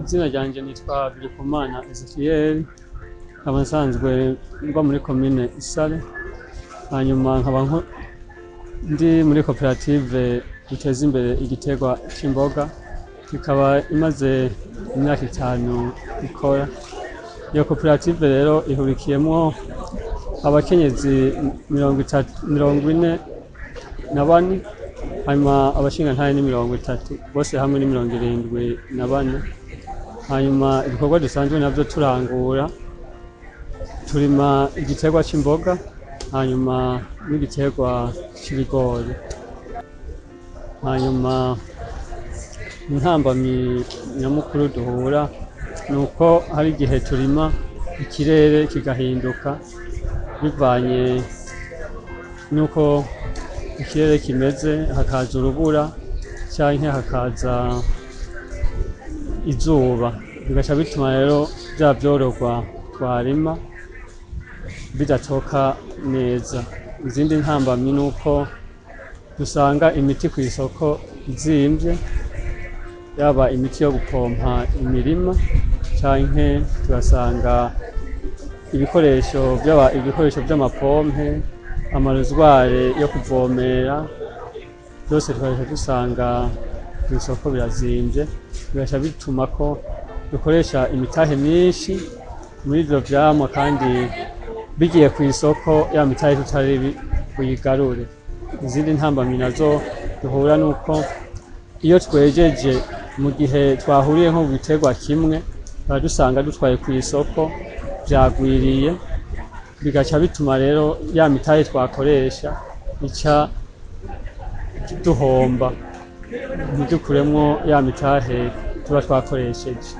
Izina ryanje nitwa Birikumana Ezekiel, nkaba nsanzwe mba muri komine Isare, hanyuma nkaba ndi muri koperative duteza imbere igiterwa c'imboga, ikaba imaze imyaka 5 ikora. Iyo koperative rero ihurikiyemwo abakenyezi 30, 44, hanyuma abashingantahe ni 30, bose hamwe ni 74. Hanyuma ibikorwa dusanzwe navyo turangura, turima igiterwa c'imboga, hanyuma n'igiterwa c'ibigori. Hanyuma intambamyi nyamukuru duhura ni uko hari igihe turima ikirere kigahinduka bivanye n'uko ikirere kimeze, hakaza urubura canke hakaza izuba, bigaca bituma rero vya vyororwa twarima bidatoka neza. Izindi ntambamyi ni uko dusanga imiti kw'isoko izimvye, yaba imiti yo gupompa imirima canke tugasanga ibikoresho vy'amapompe, amarozware yo kuvomera, vyose tugaca dusanga kw'isoko birazimvye, bigaca bituma ko dukoresha imitahe myinshi muri ivyo vyamwa, kandi bigiye kw'isoko ya mitahe tutari buyigarure. Izindi ntambamyi nazo duhura nuko iyo twejeje mu gihe twahuriye nko mu giterwa kimwe, tuba dusanga dutwaye kw'isoko vyagwiriye, bigaca bituma rero ya mitahe twakoresha ica duhomba, ntidukuremwo ya mitahe tuba twakoresheje.